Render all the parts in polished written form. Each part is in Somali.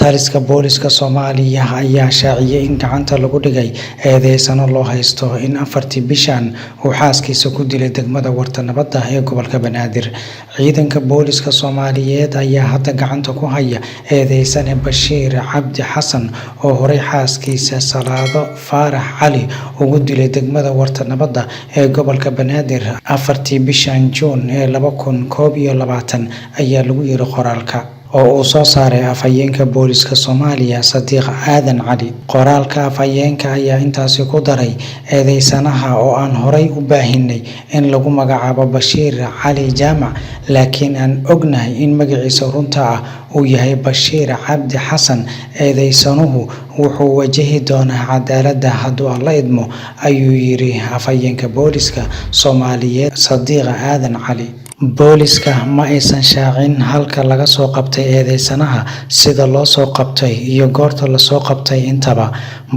Taliska booliska Soomaaliya ayaa shaaciyay in gacanta lagu dhigay eedeysano loo haysto in 4tii bishan uu xaaskiisa ku dilay degmada Warta Nabadda ee gobolka Banaadir. Ciidanka booliska Soomaaliyeed ayaa hadda gacanta ku haya eedeysane Bashiir Cabdi Xasan oo horey xaaskiisa Salaado Faarax Cali ugu dilay degmada Warta Nabadda ee gobolka Banaadir 4tii bishan Juun ee 2021, ayaa lagu yiri qoraalka oo uu soo saaray afhayeenka booliska Soomaaliya, Sadiiq Aadan Cali. Qoraalka afhayeenka ayaa intaasi ku daray: "Eedeysanaha oo aan horay u baahinay in lagu magacaabo Bashiir Cali Jaamac, laakiin aan ognahay in magaciisa runta ah uu yahay Bashiir Cabdi Xasan, eedeysanuhu wuxuu wajahi doonaa cadaaladda hadduu Alla idmo," ayuu yiri afhayeenka booliska Soomaaliyeed, Sadiiq Aadan Cali. Booliska ma aysan shaacin halka laga soo qabtay eedeysanaha, sida loo soo qabtay iyo goorta lasoo qabtay intaba.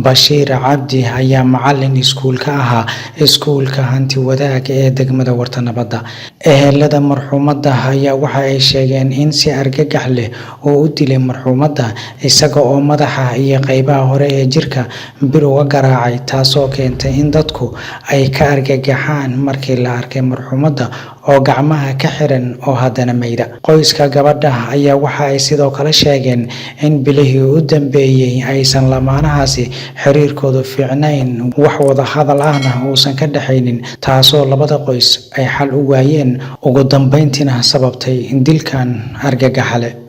Bashiir Cabdi ayaa macalin iskuul ka ahaa iskuulka Hanti Wadaag ee degmada Warta Nabadda. Ehelada marxuumadda ayaa waxa ay sheegeen in si argagax leh uu u dilay marxuumadda, isaga oo madaxa iyo qaybaha hore ee jirka bir uga garaacay, taasoo keentay in dadku ay ka argagaxaan markii la arkay marxuumadda oo gacmaha ka xiran oo haddana meyda. Qoyska gabadha ayaa waxa ay sidoo kale sheegeen in bilihii u dambeeyay aysan lamaanahaasi xiriirkoodu fiicnayn, wax wada hadal ahna uusan ka dhaxaynin, taasoo labada qoys ay xal u waayeen, ugu dambeyntiina sababtay dilkan argagaxa leh.